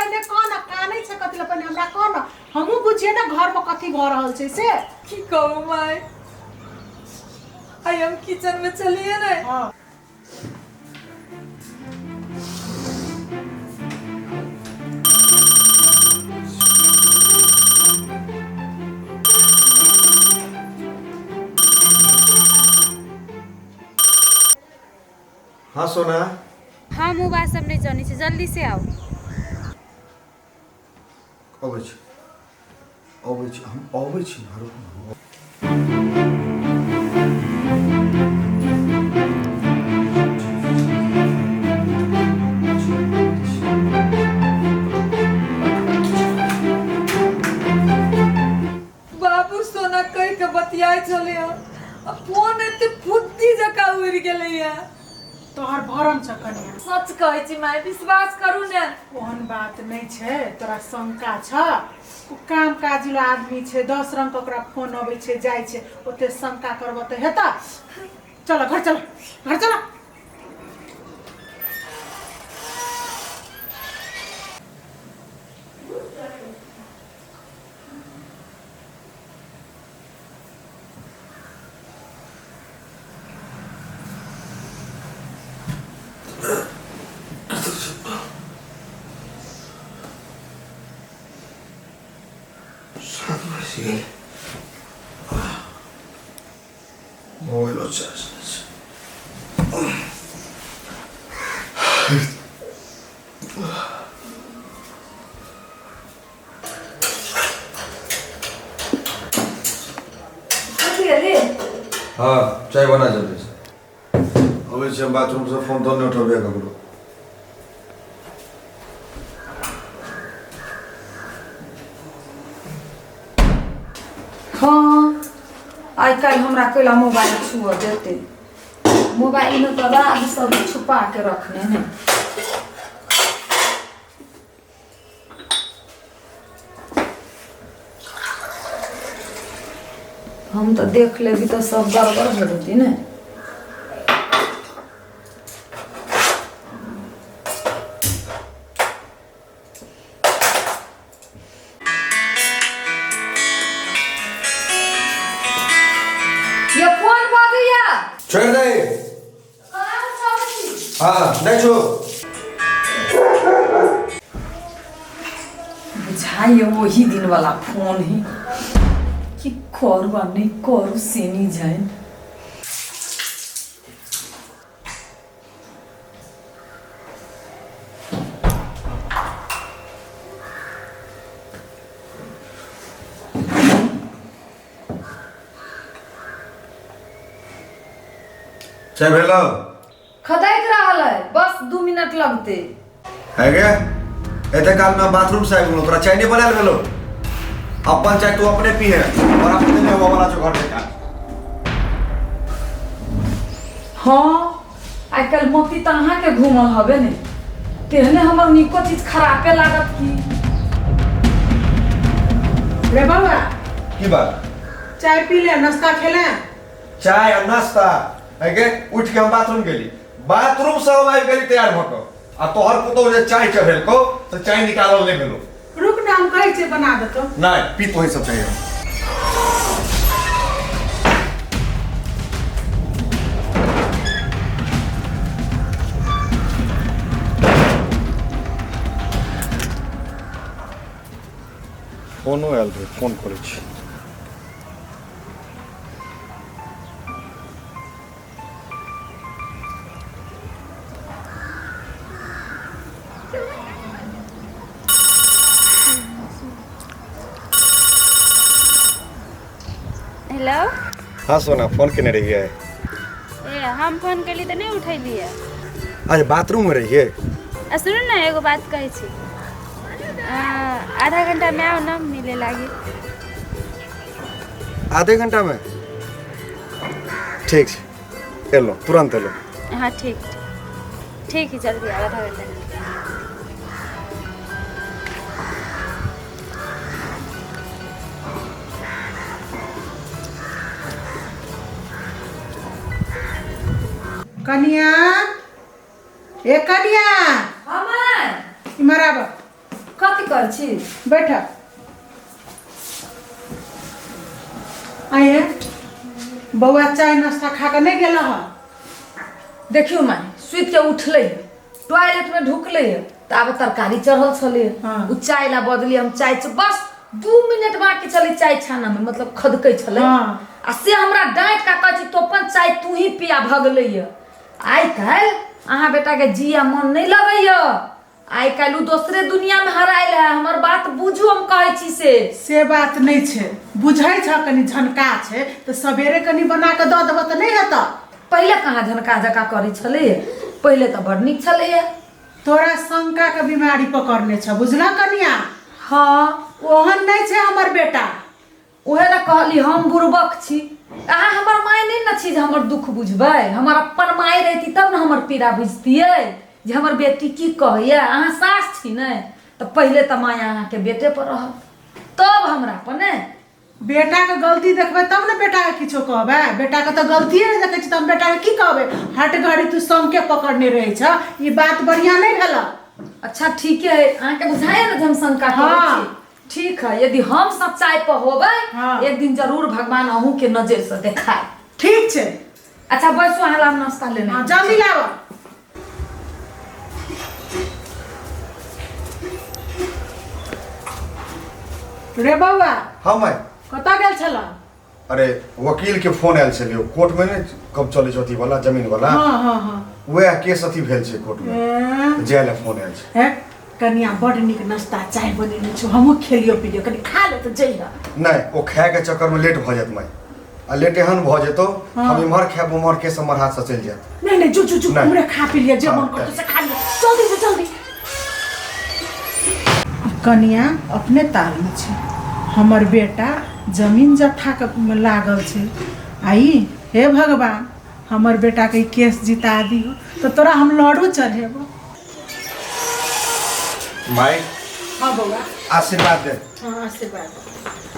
पहिने कह न, कानै छै कथी लए, पहिने हमरा कह न, हमहूँ बुझियै ने घरमे कथी भऽ रहल छै से। की कहू माय, आइ हम किचन में चलिए ने। हँ। हाँ सोना। हम ओ बात सब नहीं जानै छी, जल्दी से आउ। अबै छी, अबै छी, हम अबै छी ना, रुकू ना। बाबू सोना कहि के बतियाइ छलै आ फोन एते फुद्दी जकाँ उड़ि गेलैया। तोहर भरम छ कनिया। सच कहै छी माय, विश्वास करू ने। ओहन बात नहि छै, तोरा शंका छ। ओ काम काज आदमी छै, 10 रंग के ओकरा फोन अबै छै जाइ छै, ओते शंका करबऽ तऽ हेतऽ। चल घर चल, घर चल। सात बजि गेल, मोबाइलो चार्ज नहि छै। हाँ, चाय बना जल्दी से। अबै छी हम बाथरूम से, फोन तोन नहि उठबिया ककरो। हाँ, आइ काल्हि हमरा कैला मोबाइल छुअ देतै? मोबाइलमे तऽ राज सब छुपा के रखने ने। हम तऽ देख लेबी तऽ सब गड़बड़ हो जेतै ने। ये फोन बजैया। छोड़ि दे। हाँ, नहि छो। बुझाइए वही दिन वाला फोन ही कि करू आ नहीं करू से नहीं जाए। चाय भेलो? खदैक रहल है, बस 2 मिनट लगते। है गे, एते काल में बाथरूम से आबि गेलहुँ, तोरा चाय नहीं बनायल भेलो? अपन चाय तू अपने पीहे और अपने नहीं हुआ वाला छौ घर के काज। हाँ, आइ काल्हि मोती तऽ अहाँके घूमल हबे ने, तेहने हमर नीको चीज खरापे लागत की। रे बौआ। की बात? चाय पी ले, नाश्ता खेले? चाय आ नाश्ता है गे? उठ के हम बाथरूम गेली, बाथरूम से हम आबि गेली तैयार भऽ कऽ, आ तोहर पुतोहु जे चाय चढ़ेलकौ तऽ चाय निकालल नहि भेलो। रुक ना, हम कहै छियै बना देतौ। नहि पी तोही सब चाय हम। फोनो आयल रहै, फोन करै छी। हेलो। हाँ सोना, फोन केने रहियै? ए, हम फोन केली तऽ नहि उठेलियै। अरे, बाथरूम में रहियै। आ सुनू ने, एगो बात कहै छी, आधा घंटामे आउ ने मिले लागी। आधे घंटा में? ठीक छै, एलो, तुरंत एलो। हाँ, ठीक ठीक है, जल्दी आउ आधा घंटा। कनिया, ए कनिया। हाँ माय। इम्हर आब। कथी कर छी? बैठ। आइए बौआ, चाय नाश्ता खा कऽ नहि गेल हँ? देखियौ माय, सुति के उठलै, टॉयलेट में ढुकलै तऽ आब तरकारी चढ़ल छलै। ओ चाय ला बदली हम चाय बस 2 मिनट बाकी छलै चाय छाना में, मतलब खदकै छलै। आ से हमरा डाँटि कऽ कहै छी, तो अपन चाय तू ही पिया भगलै। आइ काल्हि अहाँ बेटाके जिया मन नहि लगैया, आइ काल्हि ओ दोसरे दुनिया में हरायल है। हमर बात बुझू, हम कहै छी से। से बात नहि छै, बुझै छ, कनि झनका छै तऽ सवेरे कनि बना कऽ दऽ देबऽ तऽ नहि हेतऽ? पहिले कहाँ झनका जकाँ करै छलै? पहिले तऽ बड़ नीक छलैया। तोरा शंका के बीमारी पकड़ने छ, बुझलह कनिया? हँ। ओहन नहि छै हमर बेटा। उहे ने कहली, हम बुड़बक छी। अहाँ हमर माय नहि ने छी जे हमर दुख बुझबै। हमर अपन माय रहिती तब ने हमर पीड़ा बुझतियै जे हमर बेटी की कहैया। अहाँ सास छी ने, तऽ पहिले तऽ माय अहाँके बेटे पर रहत, तब हमरा पर ने। बेटाके गलती देखबै तब ने बेटाके किछो कहबै। बेटाके तऽ गलतिए नहि देखै छी, तऽ हम बेटाके की कहबै? हट घड़ी तू संके पकड़ने रहै छ, ई बात बढ़िआँ नहि भेल। अच्छा, ठीके है। अहाँके बुझाइए ने जे हम शंका करै छी? ठीक है, यदि हम सच्चाई पर होबै, एक दिन जरूर भगवान अहूँ के नजर से देखाए। ठीक छै। अच्छा, बैसू अहाँ, ला हम नाश्ता लेने। हाँ, जल्दी लाबऽ। रे बौआ। हाँ माय। कतऽ गेल छलऽ? अरे, वकील के फोन आयल छलै। कोर्ट में ने कब चलै छै अथी वाला, जमीन वाला। हाँ हाँ हाँ वएह केस अथी भेल छै कोर्ट में। जाय लए फोन आयल छै। हे कनिया, बड नीक नाश्ता चाय बनेने छौ, हमहूँ खेलियो पिलियो, कनि खा ले तऽ जइह। नहि, ओ खाय के चक्कर में लेट भऽ जायत माय, आ लेट एहन भऽ जेतौ, हम इम्हर खायब उम्हर केस हमर हाथ से चलि जायत। नहीं नहीं, जो जो जो। नहीं। उम्हरे खा पी लिअ, जे मन करतो से खा लिअ, जल्दी से जल्दी। कनिया अपने तालमे छै, हमर बेटा जमीन जत्थाके लागल छै। आ ई हे भगवान, हमर बेटाके ई केस जिता दियौ तऽ तोरा हम लड्डू चढ़ेबो। माय। हाँ बौआ। आशीर्वाद दे। हाँ, आशीर्वाद।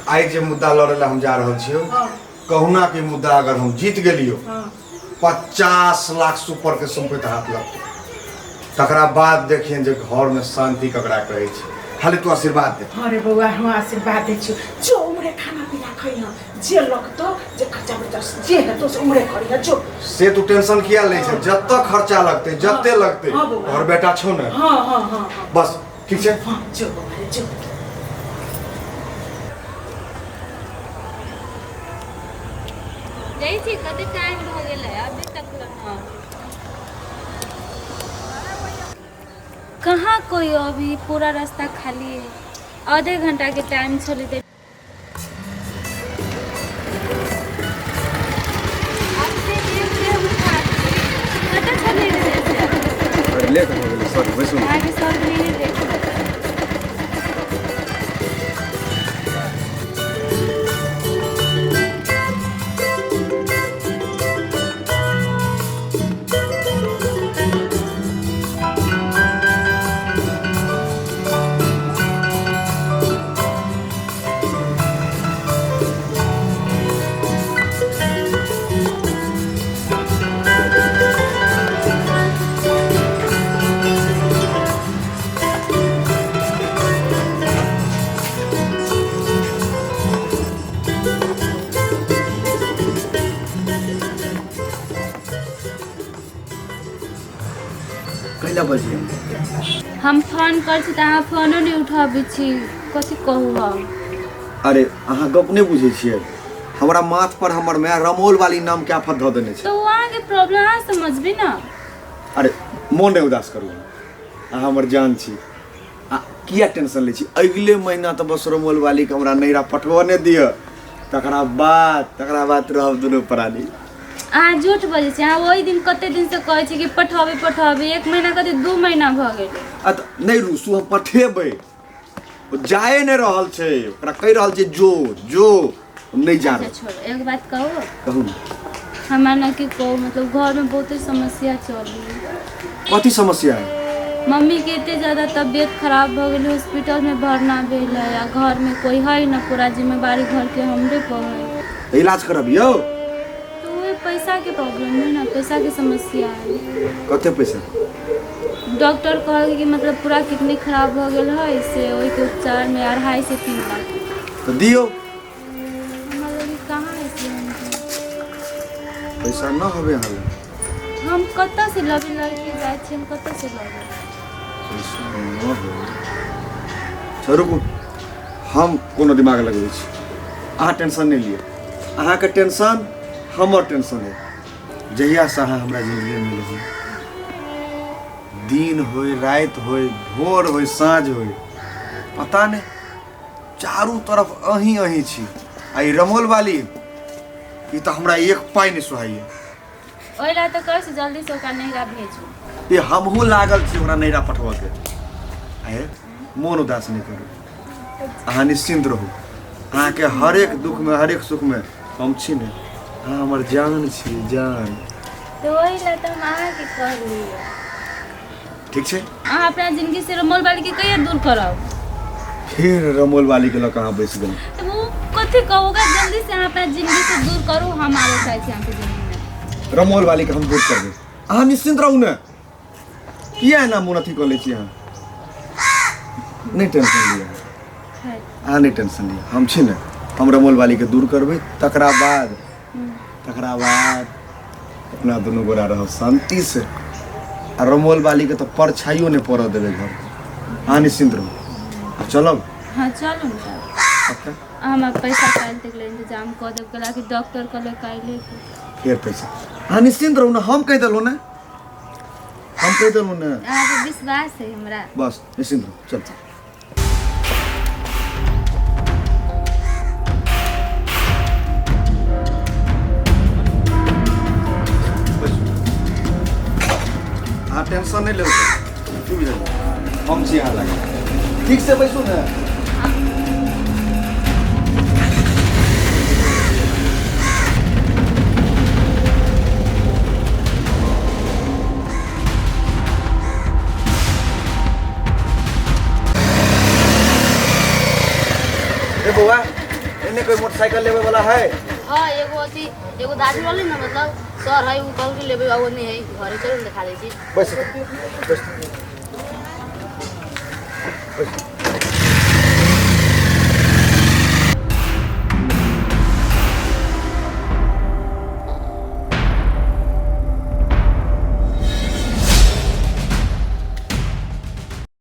आइ जे मुद्दा लड़े ला हम जा रहल छियौ, कहुना के मुद्दा अगर हम जीत गेलियो, 50 लाख सुपर के सम्पत्ति हाथ लगतौ। तकरा बाद देखियन जे घर में शांति ककरा कहै छै। खाली तू आशीर्वाद दे। हाँ रे बौआ, हम आशीर्वाद दै छियौ। जो उम्रे खाना पीना खइह, जे लगतो, जे खर्चा बर्चा जे हेतो से उम्रे करिह, जो। से तू टेंशन किया लै छै? जतऽ खर्चा लगतै, जते लगतै, हाँ बौआ। तोहर बेटा छौ ने। हाँ हाँ हाँ हाँ बस ठीक छै। हाँ, जो बौआ रे, जो। जाइ छी, कते टाइम भऽ गेलै, अभी तक हाँ कहाँ कोई? अभी पूरा रास्ता खाली है। आधे घंटा के टाइम छलै तऽ कतऽ छलै रे से? अरे, लेट हो गेलै, सॉरी। बैसू। अहाँके सब नहीं देख। कैला बजिए? हम फोन करै छी तऽ अहाँ फोनो नहि उठाबै छी, कथी कहू हम? अरे, अहाँ गप नहि बुझै छियै। हमरा माथ पर हमर माय रमौल वाली नाम के आफत धऽ देने छै। तऽ ओ अहाँके प्रॉब्लम अहाँ समझबी ने। अरे, मोन नहि उदास करू, अहाँ हमर जान छी। आ किया टेंशन लै छी? अगिले महीना तऽ बस रमौल वाली के हमरा नैहरा पठबऽ नहि दिअ, तकरा बाद रहब दुनू प्राणी। अहाँ झूठ बजै छी। अहाँ ओहि दिन कते दिनसँ कहै छी कि पठेबै पठेबै, एक महीना कते 2 महीना भऽ गेलै। आ तऽ नहि रुसू, हम पठेबै। ओ जाए नहि रहल छै, ओकरा कहि रहल छै जो जो, हम नहि जा अच्छा। रहल। छोड़ू, एक बात कहू? कहू ने। हमरा ने की कहू, मतलब घरमे बहुते समस्या चल रहै। कथी समस्या है? मम्मी के एते ज्यादा तबियत खराब भऽ गेलै, हॉस्पिटलमे भरना भेल है आ घरमे कोइ है न, पूरा जिम्मेवारी घरके हमरे पर है। तऽ इलाज करबियौ। तऽ उहे पैसाके प्रॉब्लम है ने, पैसाके समस्या है। कते पैसा? डॉक्टर कहल कि मतलब पूरा किडनी खराब भऽ गेल है, से ओहिके उपचारमे 2.5 से 3 लाख। तऽ दियौ। हमरा लग कहाँ है से पैसा न हवे अहाँ लग? हम कतऽ से लबै? लड़के जाइ छी, हम कतऽ से लबै? पैसा न हवे। अच्छा रुकू, हम कोनो दिमाग लगबै छी, अहाँ टेंशन नहि लिअ। अहाँके टेंशन हमर टेंशन है। जहियासँ अहाँ हमरा जिंदगीमे मिलबै, दिन होय राति होय भोर होय साँझ होय, पता नहि चारू तरफ अहीं अहीं छी। आ ई रमोल वाली ई तऽ हमरा एक पाइ नहि सोहाइए। ओहि लए तऽ कहै छी जल्दीसँ ओकरा नैहरा भेजू। ये हमहूँ लागल छी ओकरा नैहरा पठबऽके। आए मोन उदास नहि करू, अहाँ निश्चिन्त रहू। अहाँके हरेक दुखमे हरेक सुखमे हम छी ने, अहाँ हमर जान छी, जान। तऽ ओहि लए तऽ हम अहाँके कहलियै। ठीक छै। अहाँ अपना जिंदगी से रमोल वाली के कहिया दूर करब? फिर रमोल वाली के लऽ कऽ अहाँ बैस गेलहुँ। तऽ ओ कथी कहू, ओकरा जल्दी से अहाँ अपना जिंदगी से दूर करू, हम आबै चाहै छी अहाँके जिंदगी में। रमोल वाली के हम दूर करबै, अहाँ निश्चिन्त रहू ने। किया एना मोन अथी कऽ लै छी अहाँ? नहि टेंशन लिअ अहाँ, नहि टेंशन लिअ, हम छी ने। हम रमोल वाली के दूर करबै, तकरा बाद अपना दुनू गोरा रहब शांति से, आ रमोल वाली के तऽ परछाइयो नहि पड़ऽ देबै घर। अहाँ निश्चिन्त रहू। आ चलब? हाँ चलू ने तब। पक्का? हमरा पैसा काल्हि तक ले इंतजाम कऽ देब, कहला कि डॉक्टर कहले काल्हि। फेर पैसा? अहाँ निश्चिन्त रहू ने, हम कहि देलहुँ ने, हम कहि देलहुँ ने। अहाँके विश्वास है हमरा। बस निश्चिन्त रहू, चल। अहाँ टेंशन नहि लेबै, की बुझलियै? हम छी अहाँ लग। ठीक से बैसू ने। ए बौआ, एने कोई मोटरसाइकिल लेवे वाला है? हाँ, एगो अथी एगो दादी वाली ना, मतलब सर है, उ कहल कि लेबै, आ ओ नहीं है घरे। चलू ने, देखा दै छी। बैस बैस बैस।